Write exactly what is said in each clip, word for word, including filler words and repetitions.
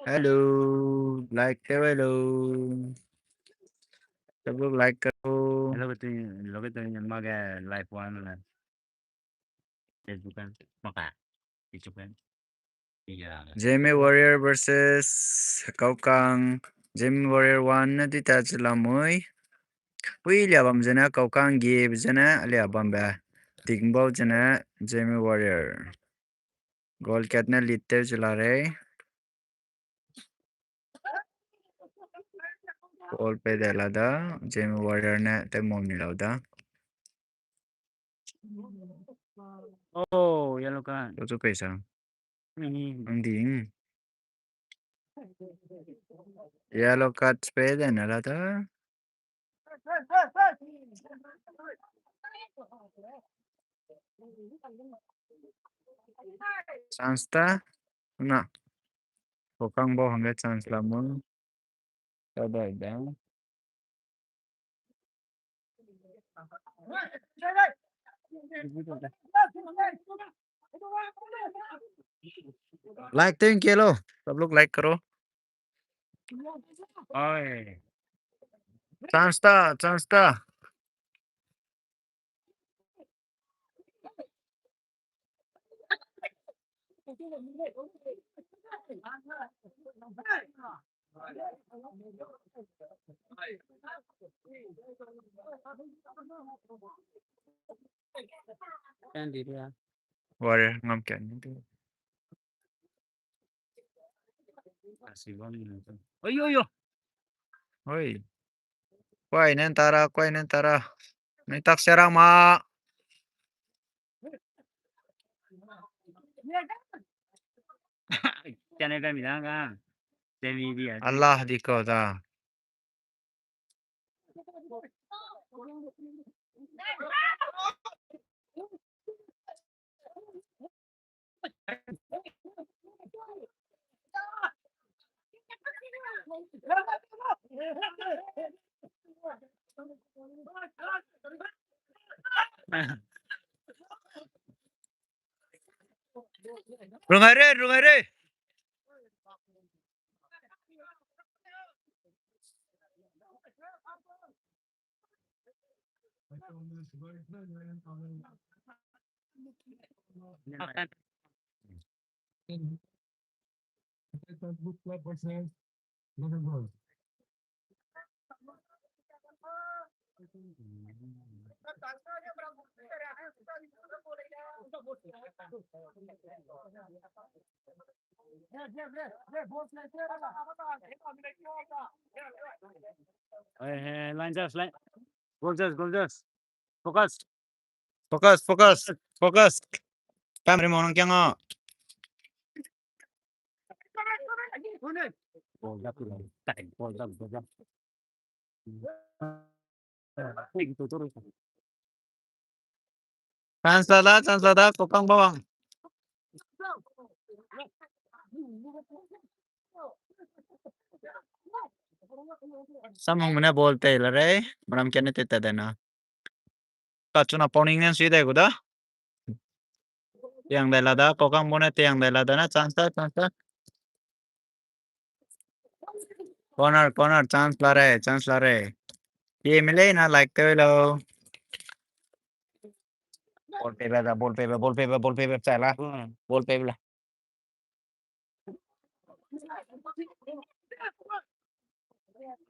Hello, like tew hello. Tabuk like karo. Hello, tu, hello, tu, mage live one la. Facebook kan, maka, YouTube kan. Iya. Zeme Warrior versus Kaukang. Zeme Warrior one ne dita chilamui. Ui lia bam zene Kaukang give zene lia bam be. Tingbau zene Zeme Warrior. Goal kat ne lead tew chila rei. Goal pe de la da, Zeme Warrior ne tew mo mi lau da. Oh, yellow card. Lo chu pei sa. Mhm. Ang ding. Yellow card pe de na la da. Chance ta. Na. Kaukang bau hangge chance la mun. Ka dai da. Like tew ke lo. Tabuk like karo. Oi. Chance ta, chance ta. Kan di dia. Warrior ngam kan. Oi, oi, oi. Oi. Kuai nen tara, kuai nen tara. Nui tak serang ma. Chane pe mi dang ka. Semi dia. Allah di ko da. Rungai re, rungai re. Hey, hey, line just, line. Goal just, goal just. Focus. Focus, focus, focus. Pam ri mo nang kiang a. Ball up, ball up, ball up. Chance la da, chance la da, Kokang bawang. Samung mene ball tei la rei, maram kene tei ta dena. Kachuna pawning nen sui dai gu da. Tiang dai la da, Kokang bone tiang dai la da na, chance da, chance da. Corner, corner, chance la rei, chance la rei. Ye mele na like te lo. Ball pe ba da, ball pe ba, ball pe ba, ball pe ba, chai la. Hmm. Ball pe ba la.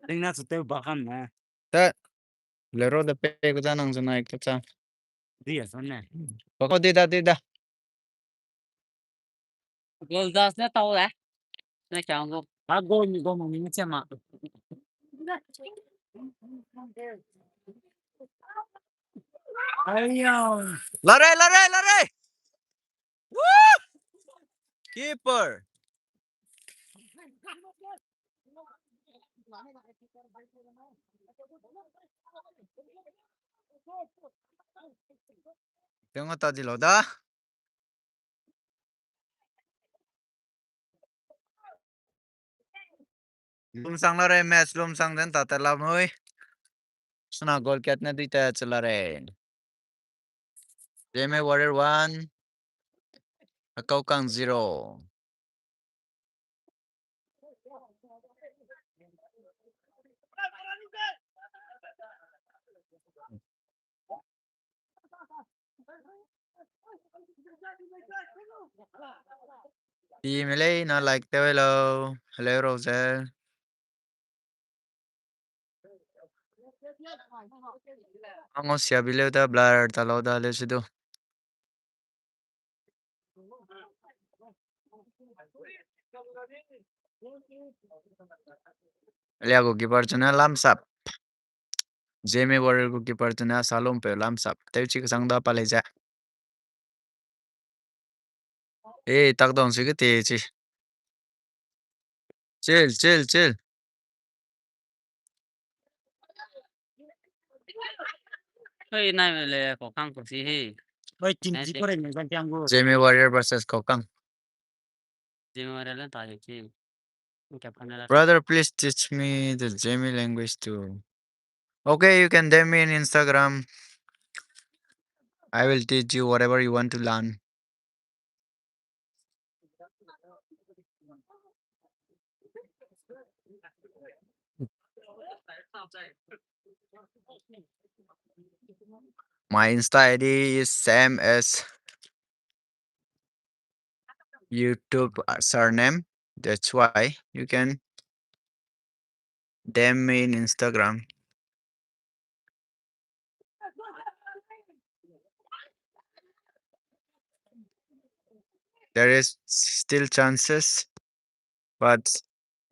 Tingna chu teu ba kan na. Ta. Lero de pe ku da nang chu nai ka cha. Di ya son ne. Pako di da, di da. Goal das ne tau le. Ne chang go. Ha goal ni goal ma ni che ma. Aiya. La rei, la rei, la rei. Woo! Keeper. Tiang ta di lo da. Lumsang la rei, match lumsang den ta te lamui. Suna goal kat ne dui ta che la rei. Zeme Warrior one. Akaukang zero. Team lei na like tew hello. Hello, Rosel. Ango sia bileu da blur ta lau da le sidu. Lia gu keeper chuna lamsap. Jamie Warrior gu keeper chuna salum pe lamsap. Teu chi kesang da pa lei ze. Eh, tak don si ke te chi. Chill, chill, chill. Hei, nai me le kokang ko si he. Oi, team nai chi te ko re me zan tiang gu. Jamie Warrior versus Kokang. Jamie Warrior le ta ye ki. Brother, please teach me the Jamie language too. Okay, you can D M me in Instagram. I will teach you whatever you want to learn. My Insta I D is same as YouTube, uh, surname. That's why you can D M me in Instagram. There is still chances, but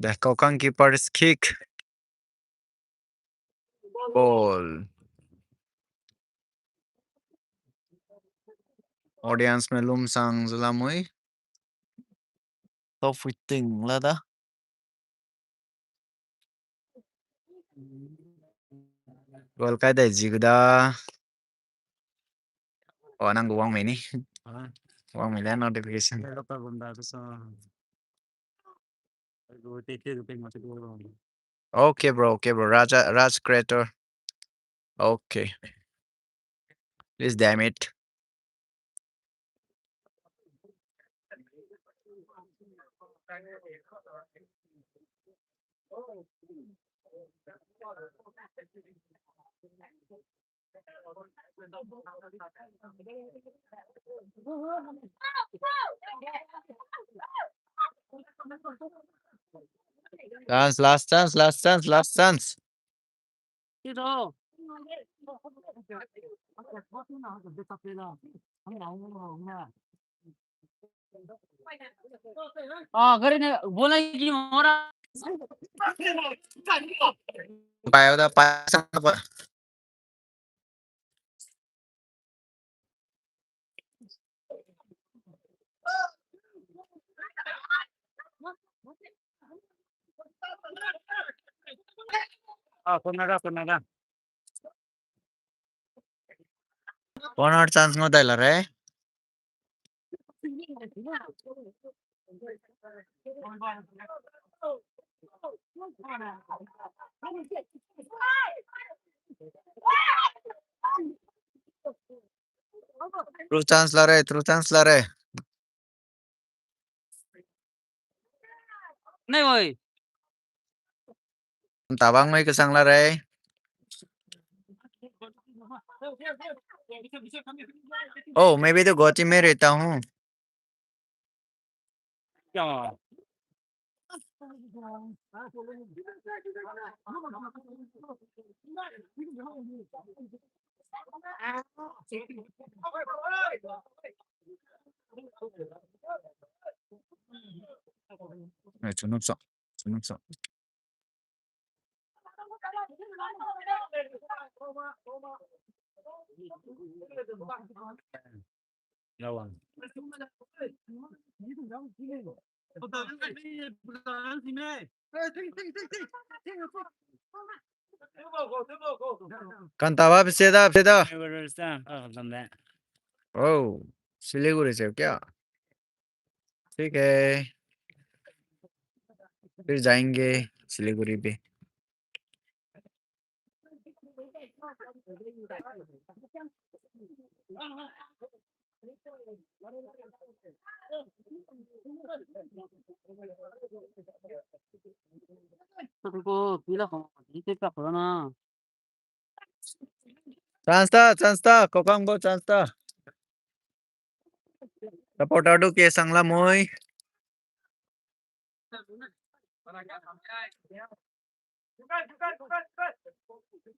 the Kokang keeper's kick. Goal. Audience me lum sang zela mui. Top fitting la da. Goal kai dai zi gu da. Oh, nang gu wang mei ni. Ah. Wang mei le notification. Hello, ka gum da, ka sa. Okay, bro. Okay, bro. Raja, Raj Creator. Okay. Please, damn it. Chance, last chance, last chance, last chance. Ah, gari ne bola ki mora. Pai da, pai sa ba. Ah, kona da, kona da. Corner chance ngo dai la re. Through chance la re, through chance la re. Nei oi. Nta bang mai kesang la rei. Oh, maybe the Guwahati me rehta hoon. Eh, chunuk sa, chunuk sa. Kanta ba, pise da, pise da. Oh, Siliguri se kya? ठीक है, फिर जाएंगे सिलीगुड़ी भी। Chance ta, chance ta, Kokang bo chance ta. Supporter du ke sang la moi.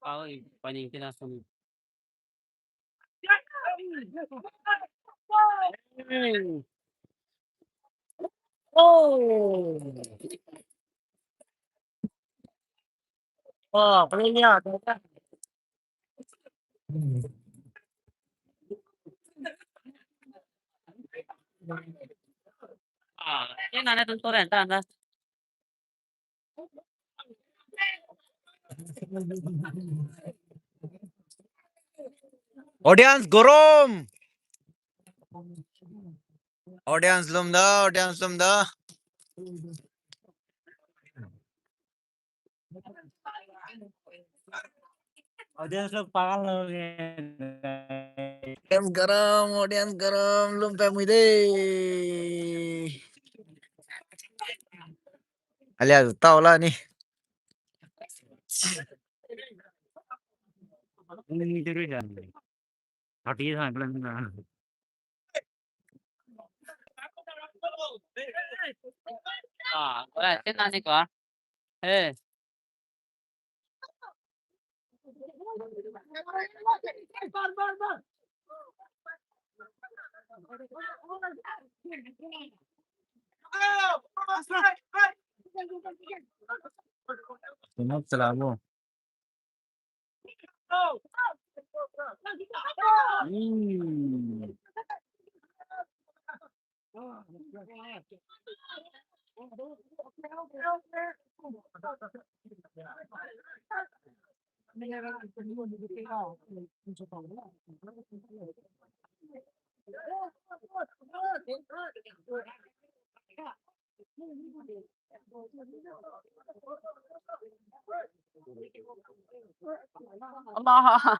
Ai, paning kena song. Oh. Oh, play ya. Ah, ke na ne tu torrent ta na. Audience gorom. Audience lum da, audience lum da. Audience lum pagal lo ge. Audience gorom, audience gorom, lum pe mui de. Alia zu tau la ni. Ni de rui da. Party sa plan na. Ah, wala, tin na ni kwa. Hey. Tunok chala mo. Allah.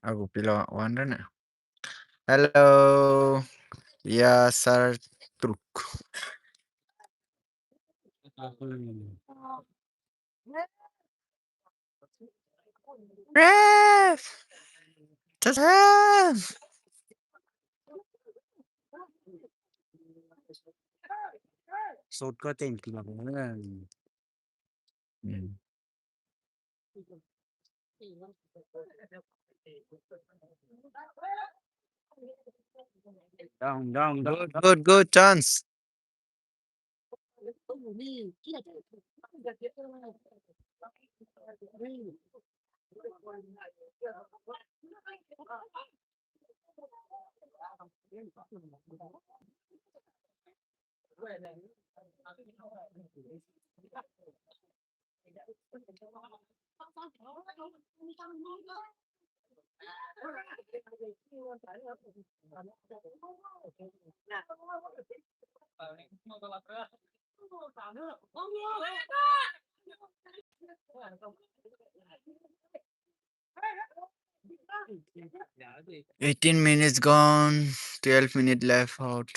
Agu pilo wan rene. Hello. Ya sir truk. Ref. Just have. Shortcut ten kilo. Hmm. Down, down, down. Good, good, good chance. Eighteen minutes gone, twelve minute left out.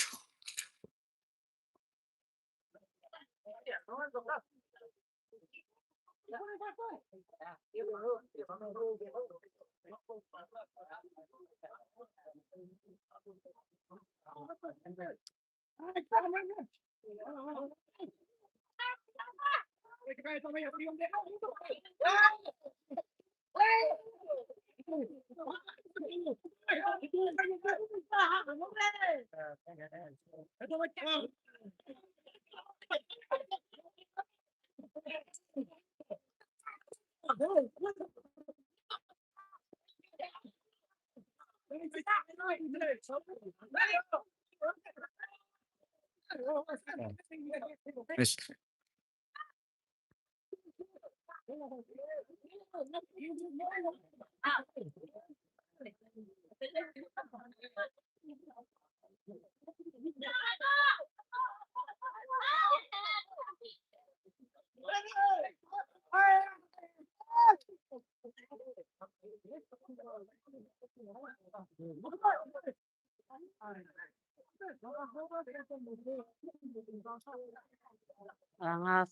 Ranga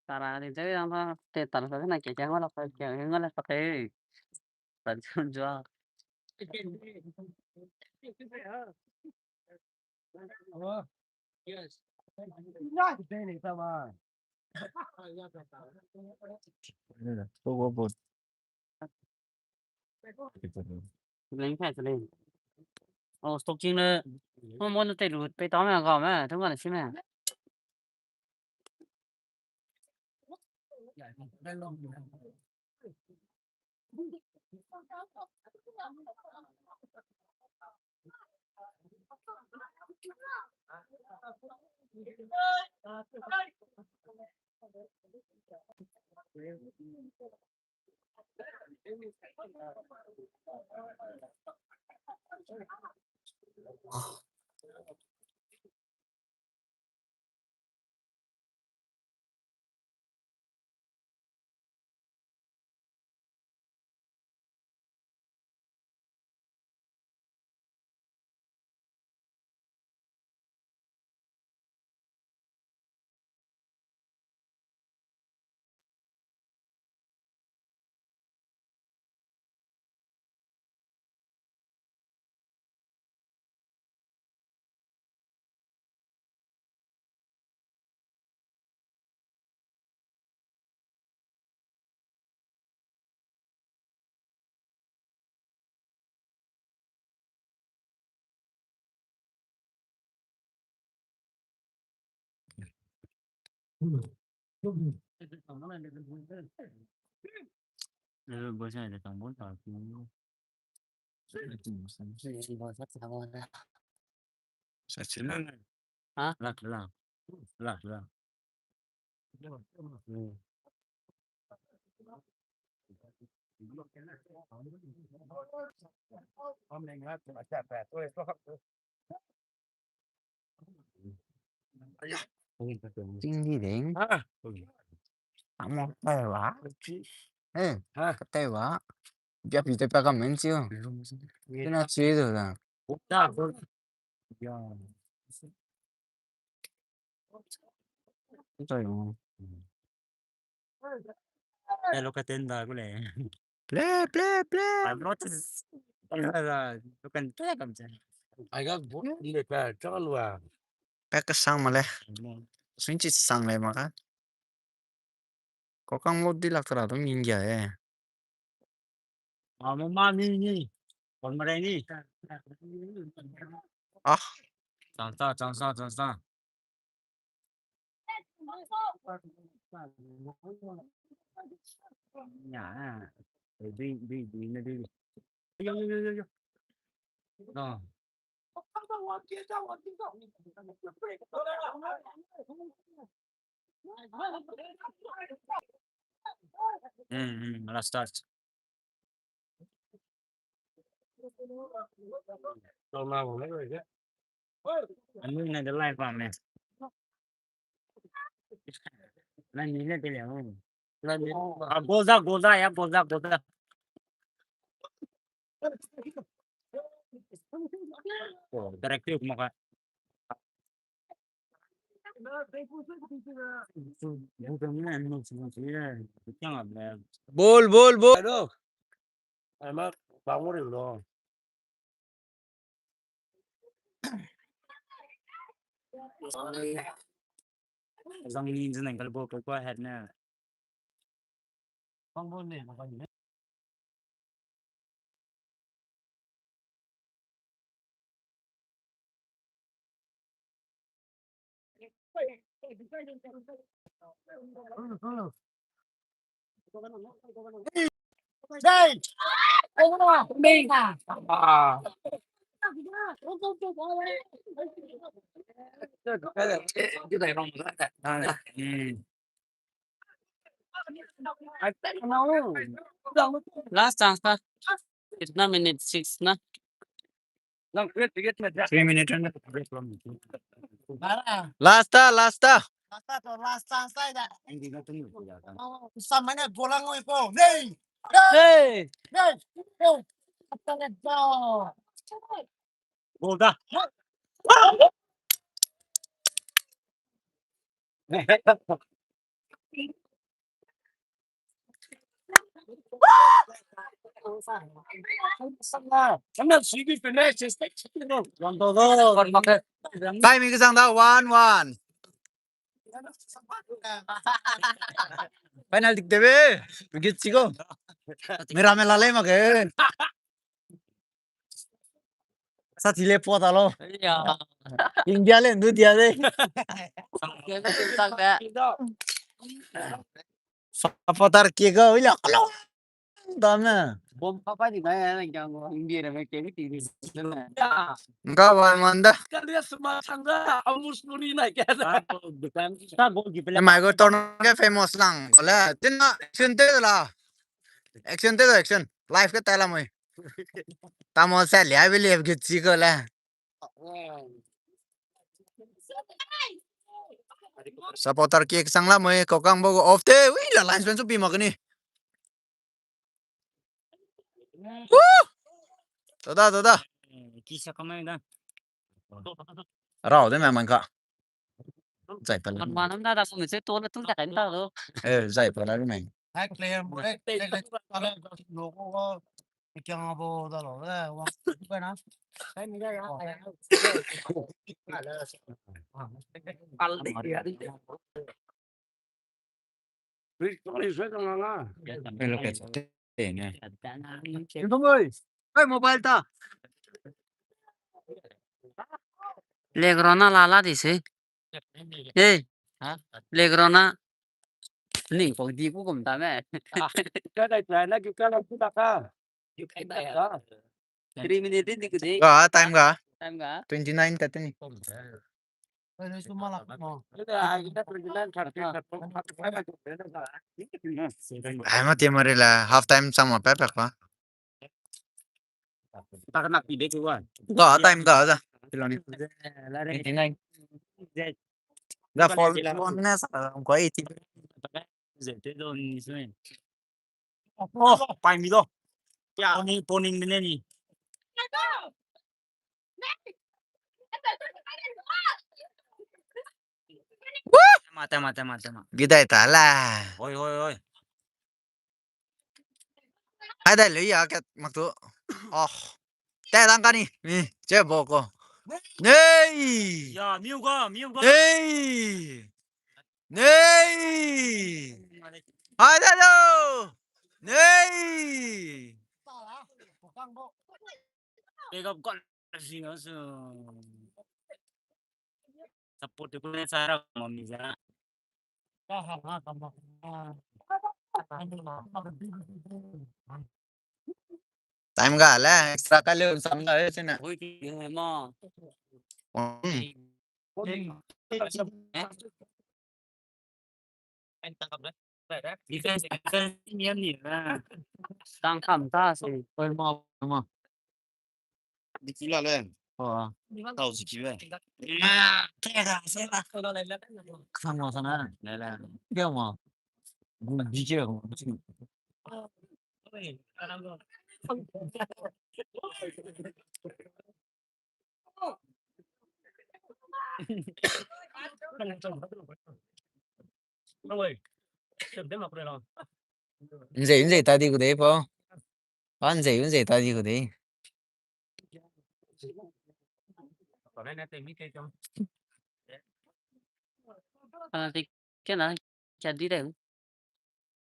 tara di jai rang ba te tar sa na ke ke ngala pa ke ngala pa ke. Tan jua. Leng kai te leng. Oh, stocking le. Mo mo ne te lu pe ta me ga me, tong ga ne si me. Ha? Lak, lak. Lak, lak. Ting di ding. Amo taiwa. Eh, taiwa. Bia pi te pa ka men chiu. Kena chi do da. Hello, ka ten da ku le. Ple, ple, ple. Ai ga bo ni le pa chang lua. Pe ka sang ma le. Sun chi sang le ma ka. Kokang lo di lak tara dum India e. Ah, mo ma ni ni. Kon ma re ni. Ah. Chang sa, chang sa, chang sa. Ya. Di, di, di, na di. Yo, yo, yo, yo, yo. No. Hmm, hmm, last start. Anu na de live ba me. Na ni na de le. Na ni. Ah, goza, goza, ya, goza, goza. Oh, directive mo ka. Bol, bol, bol. Hello. Ama bang mo ri lo. Zang ni zang nang kal bol ko ko head na. Bang bol ne, bang bol ne. Last chance na. Kitna minute? Six na. Three minute and last ta, last ta. Last ta, last chance ta. Samane bolang oi po. Nei. Hey! Gol da. Time ke sang da, one one. Penalty debe, git chigo. Mera me la lei mak ge. Sa ti le po ta lo. Ya. India le ndu dia de. Supporter ke ga ui la kalo. Dame. Bom pa pa di na ya, yang India re me ke ti di. Nga wan wan da. Kali sma thang da, amus nuri na ke. Sa gol ki pele. Mai go torn ke famous lang ko le. Tin na, tin te la. Action te, action. Live ke tala moi. Tamo sa lia be lia ge chi ko la. Supporter ke sang la moi, kokang bo off te. Ui la, linesman su pi mak ni. Woo! Toda, toda. Ki sa kamai da. Rau de me man ka. Zai pa la. Manam da da ko me se to la tu da kan ta lo. Eh, zai pa la me. Hai player mo, eh, logo ko, kiang abo da lo, eh, wa, ko na. Hai mi da ya. Kal de ya. Hello, ke te ne. Hello, boy. Hey, mobile ta. Legrona la la di se. Hey. Ha? Legrona. Ning ko di ku kum ta me. Ka dai try na ki ka la ku da ka. Three minute di ku di. Ga, time ga. Time ga. Twenty nine ta teni. Ai, ma team mari la, half time sang ma pe pe kwa. Ga, time ga za. Piloni. Twenty nine. Ga foul, foul ne sa, ko eighty. Oh, pai mi do. Ya, poni, poni mine ni. Mate, mate, mate, mate. Gidai ta la. Oi, oi, oi. Ai dai le ya kat mak tu. Oh. Te dang kani. Mi, che bo ko. Nei! Ya, miu ga, miu ga. Nei! Nei! Ai dai lo. Nei! Pick up call. Support to play sara mami za. Time ga le, extra ka le, sam ga, eh, sina. Oi, ki, eh, ma. Hmm. Defense, defense, ni am ni na. Tang kam ta se. Oi, ma, ma. Di ki la le. Oh. Tau si ki le. Ah, te ga se la. Kang ma sana. Le le. Ke ma. Gu di ke. Nzei, nzei ta di gu dei pa. Pa nzei, nzei ta di gu dei. Penalty kena, kya di dei.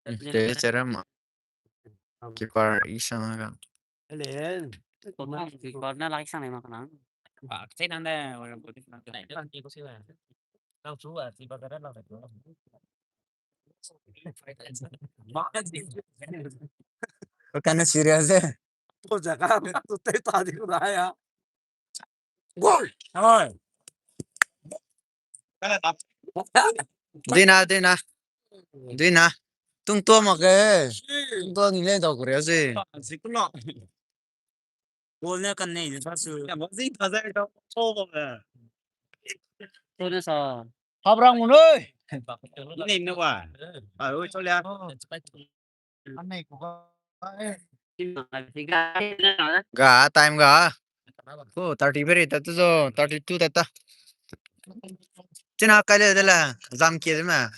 Hmm, te chere ma. Keeper i sang ga. Ele. Keeper na lai sang le ma kana. Ba, te nan de, ora ko te nan de. Nang chu a, ti ba ka na. Ko kana serious eh. To ja ka, to te ta di ko da ya. Gol! Oi. Dina, dina. Dina. Tung to mak ke. Tung to ni le dau kure se. Gol ne kan nei sa su. Ya, mo zi ta zai to. To ne sa. Habrang mo noi. Nei ne wa. Ah, oi, to le. Anei ko ka. Ga, time ga. Ko, thirty beri ta tu zo, thirty two ta ta. China kai le de la, zam kie de ma.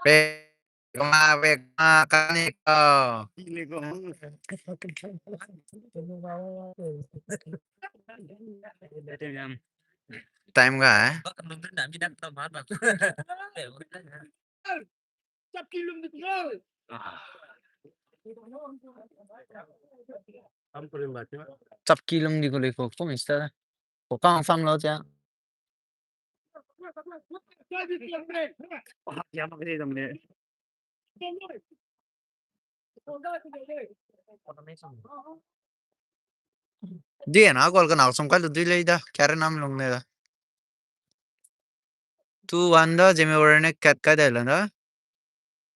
Pe, kama, pe, kama, kani ko. Time ga, eh? Chapki lum di ko le ko, ko mister. Ko kang sam lo cha. Di na gol kena sum kai lu di lei da, kare nam lung ne da. Two one da, Jamie Warner ne kat kai dai la da.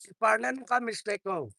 Keeper ne ka mistake ko.